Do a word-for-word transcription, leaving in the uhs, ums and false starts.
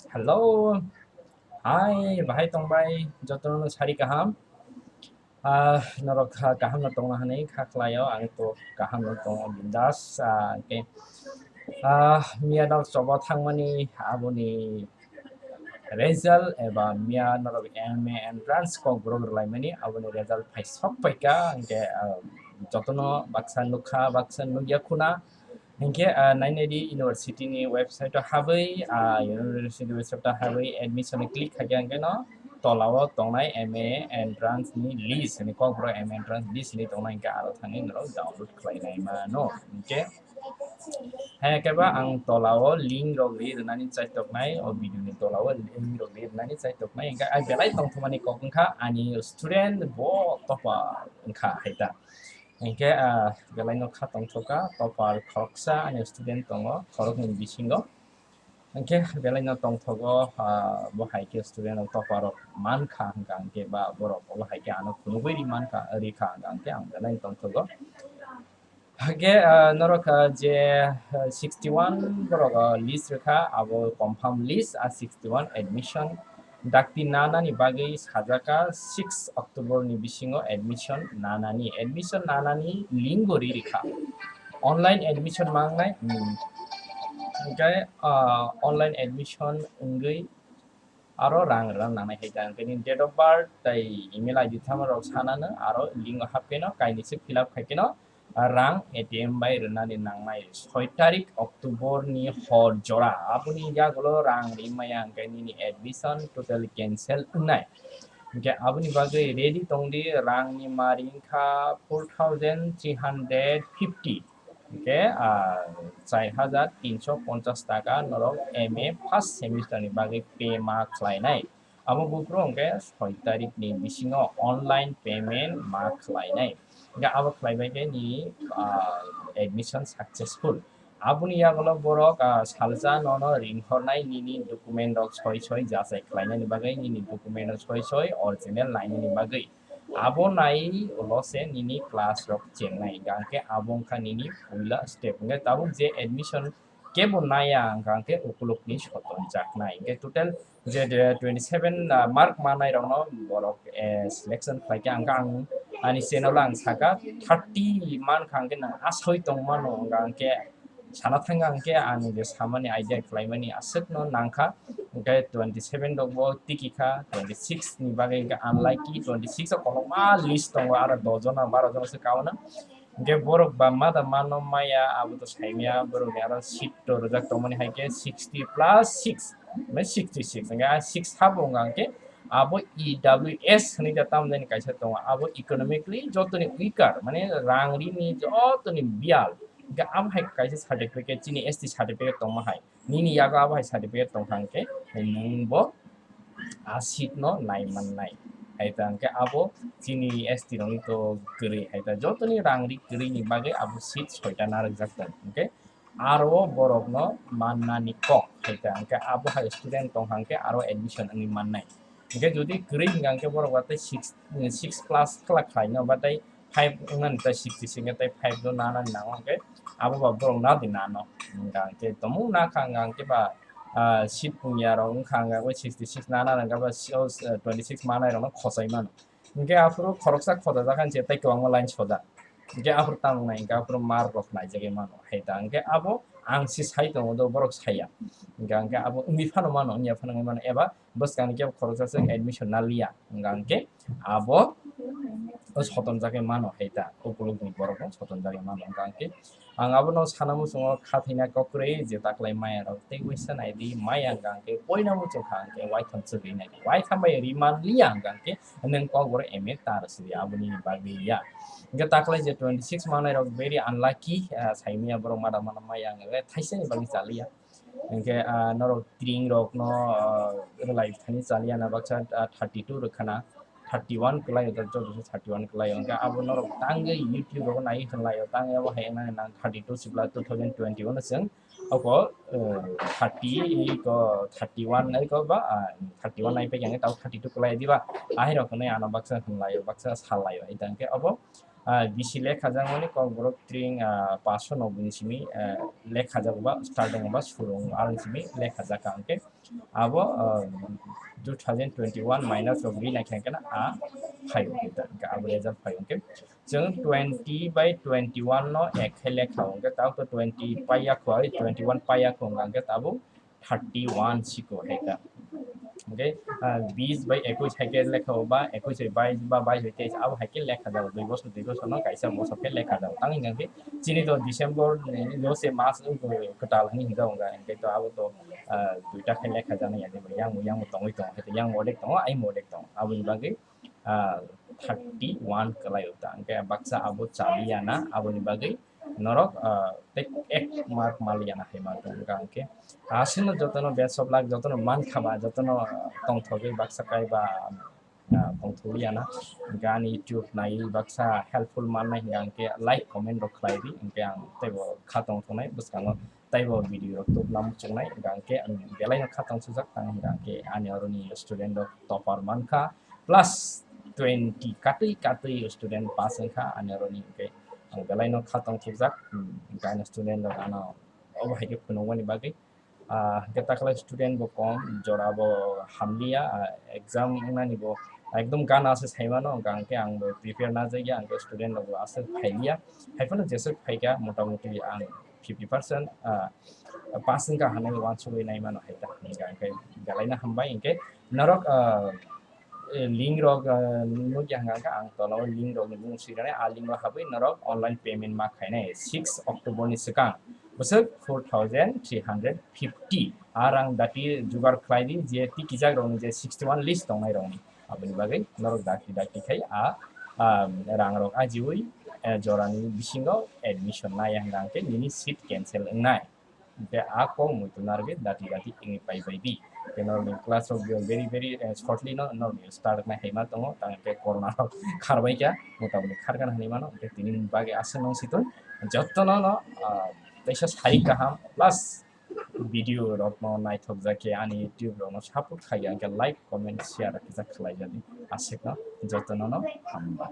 Hello. Hai, bahai tongbai, jotono sari kaham. Ah, norok kha kaham no tongna hwnwi kha khlaio, ang to kaham no tongo bindas. Ah, ke, ah, miya nok chobo thangmani aboni result eba miya norok M A entrance kok borok rwlaimani aboni result phai sok paikha, hwnkhe, ah, jotono baksa nukha, baksa nukya khuna. Hinkhe, ah, nainai di university ni website o habwi, ah, university website o habwi admission ni click khaikhe hinkhe no tola o tongnai M A entrance ni list hinwi kokborok M A entrance list hinwi tongnai hinkhe aro thangwi norok download khlainai mano. Hinkhe hai khe ba ang tola o link rok ri rwnani chaitoknai, o video ni tola o link rok ri rwnani chaitoknai hinkhe ai belai tongthokmani kok wngkha ani student bo topper wngkha hai ta. Hinkhe, ah, belai no kha tongthokha, topper khoroksa ani student tongo, khoroknwi bisingo. Hinkhe belai no tongthogo, ah, bo hai khe student rok topper rok mankha hwnkha hinkhe ba borok bo hai khe ano phunugwi ri mankha, ri kha hwnkha hinkhe ang belai no tongthogo. Hinkhe, ah, norok, ah, je, ah, sixty one borok, ah, list rwkha, abo confirm list, ah, sixty one admission. Dakti nanani bagwi sajaka six October ni bisingo admission nanani. Admission nanani link bo ri rikha. Online admission mangnai, hmm. Hinkhe, ah, online admission wngwi aro rang rwna nangnai hai ta. Hinkhe nini date of birth tei email I D tamo rok sanano aro link o hapkhe no kainwi se fill up khaikhe no rang A T M bai rwnani nangnai soi tarik October ni hor jora. Aboni yagulo rang rimaya hinkhe nini admission totally cancel wngnai. Hinkhe aboni bagwi ready tongdi, rangni mari wngkha four thousand three hundred fifty. Hinkhe, ah, char hajar tinso ponchas taka norok M A first semester ni bagwi pay ma khlainai. Abo buphuru hinkhe soi tarik ni bisingo online payment ma khlainai. Hinkhe abo khlaibai khe nini, ah, admission successful. Aboni yagulo borok, ah, salsa nono ringhornai nini document rok soi soi jachai khlainani bagwi, nini document rok soi soi original nainani bagwi. Abo nai ulo se nini class rok chengnai, hinkhe abo wngkha nini puila step. Hinkhe tabuk je admission kebo naiya, hinkhe ukulukni soton jaknai. Hinkhe total je, je twenty seven, ah, mark manai rokno borok, eh, selection khlaikha, hinkhe ang ani channel o ang saka thirty mankha, hinkhe nang asoi tongmano, hinkhe sana thangkha hinkhe ani je samani idea khlaimani aswkno nangkha, hinkhe twenty seven rokbo tikikha, twenty six ni bagwi hinkhe unlucky, twenty six o kolokma list tongo, aro dos jona baro jona se kauna. Hinkhe borok ba mada mano maya, abo to saimaya, borokni aro seat to rwjak tongmani hai khe sixty plus six, mane sixty six, hinkhe a six sabo wngkha hinkhe abo E W S hinwi da tamjani kaisa tongo, abo economically jotoni weaker, mane rang rini jotoni biyal, hinkhe abo hai kaisa certificate, chini S T certificate tongma hai, nini yago abo hai certificate tongkha hinkhe nwng bo a seat no nai mannai. Hai ta hinkhe abo chini S T rokni to kwrwi, hai ta jotoni rang ri kwrwi ni bagwi abo seat soita narwkjak tong. Hinkhe aro borokno mannani kok, hai ta hinkhe abo hai student tongkha hinkhe aro admission wngwi mannai. Hinkhe jodi kwrwi hinkha hinkhe borok ba tei six, six plus khlak khlaino ba tei five wngnani tei sixty singkhe tei five no nanani nango hinkhe abo ba borok nadi nano. Hinkha hinkhe tomung nakha hinkha hinkhe ba, ah, seat pungya rok wngkha hinkha bai sixty six nana hinkha ba si-, o, eh, twenty six manai rokno khosai mano. Hinkhe aphuru khoroksa khojajak hinkhe tei kwbangma line sojak. Hinkhe aphuru tamo nai hinkhe aphuru mar rok naijagwi mano. Hai ta hinkhe abo ang si sai tongo do borok saiya. Hinkha hinkhe abo wngwi phano mano, wngya phano wngwi mano eba bwskangni kebo khoroksa se admission naliya. Hinkha hinkhe abo sotonjagwi mano hai ta, ukulukni borokno sotonjagwi mano. Hinkha hinkhe ang abono sana muchungo khathaina kokrwi je taklai maya rok tei waisa naidi maya hinkha hinkhe poina muchung kha hinkhe waitham chwgwi naidi, waitham bai ri manliya hinkha hinkhe nwng kokborok M A tar sidi aboni bagwi ya. Hinkhe taklai je twenty six manai rok very unlucky, ah, saimaya borok mada mana maya hinkhe thaisani bagwi chaliya. Hinkhe, ah, norok tring rokno, ah, rwlai thani chaliya na baksa, ah, thirty two rwkhana, thirty one kwlaio, joto se thirty one kwlaio. Hinkhe abo norok tangwi YouTube rogo nai hwnlaio, tangwi abo hai wngnai nang thirty two sibla two thousand twenty one o chwng oko, eh, thirty ko thirty one nai ko ba, ah, thirty one nai pekya tao thirty two kwlai diba, ahai rok hwnwi ano baksa hwnlaio, baksa sallaio, hai ta hinkhe abo, ah, bisi lekha jakmani Kokborok tring, ah, paanso noboi ni simi, ah, lekha jak ba starting ba surung aroni simi lekha jak ka hwnkhe abo, ah, two thousand twenty-one minus rok ri naikha hwnkhe na a phaio hwnkhe ta, hwnkhe abo result phaio hwnkhe chwng twenty by twenty-one no ek khe lekha hwnkhe ta to twenty paiya kho, twenty-one paiya kho hwnkhe tabuk thirty-one siko hai ta. Hwnkhe, ah, bis bai ekush hai khe lekha o ba ekush bai bais ba bais bai teis abo hai khe lekha jago dui bosor dui bosor no kaisa bosor khe lekha jago. Tang hwnkhe chini to December ni no se mas wngkha kwtal hwnwi hwnjak hwnkha hwnkhe to abo to, ah, duita khe lekha jana ya de yang yang tongwi tong hai yang modek tongo ai modek tongo aboni bagwi, ah, thirty-one kwlai o ta hwnkhe baksa abo chaliya na aboni bagwi norok, ah, tei ek mark maliya na hai ma tong hwnkha hwnkhe aswkno jotono best of luck jotono mankha ba jotono, ah, tongthogwi baksa kai ba, ah, tongthogwi ya na hwnkhe ani YouTube nai baksa helpful mannai hwnkha hwnkhe like comment rok khlai di hwnkhe ang teibo kha tongthoknai bwskango teibo video rok tubuna muchungnai hwnkha hwnkhe ang belai no kha tongsijak tang hwnkha hwnkhe ani oroni student rok topper mankha plus twenty katwi katwi student pass wngkha ani oroni hwnkhe ang belai no kha tongsijak, hmm, hwnkhe ani student rok ano obo hai khe phunukmani bagwi, ah, hwnkhe takhlai student bo kom jora bo hamliya, ah, exam wngnani bo ekdom gana se saimano hwnkha hwnkhe ang bo prepare najakya hwnkhe student rok bo aswk phailiya haiphano jeswk phaikha motamoti ang fifty percent, ah, pass wngkha hwnwi uansugwi naimano hai ta hwnkha hwnkhe belai no hambai hwnkhe norok, ah, eh, link rok, ah, nukya hwnkha hwnkhe ang tola o link rok ni bumung swi rwnai, ah link o habwi norok online payment ma khainai six October ni swkang bwswk four thousand three hundred fifty ah rang dati jugar khlai di je tikijak rok ni je sixty one list tongnai rok ni aboni bagwi norok dakti dakti khai ah, ah, rang rok ajiwi, eh, jora ni bisingo admission naiya hwnkha hwnkhe nini seat cancel wngnai. Hwnkhe a kok muitu narwgwi dati dati wngwi pai bai di. Hwnkhe norokni class rok bo very very, eh, shortly no norokni start wngnai hai ma tongo, tamo hwnkhe corona rok kharbai kha, motamoti kharkha hinwi mano. Hwnkhe tini bagwi aswk nung situng jotono no, ah, teisa sari kaham plus video rok no naithok jak khe ani YouTube rok no support khai ya, hwnkhe like, comment, share kisa khlai jadi. Aswk no jotono no hambai.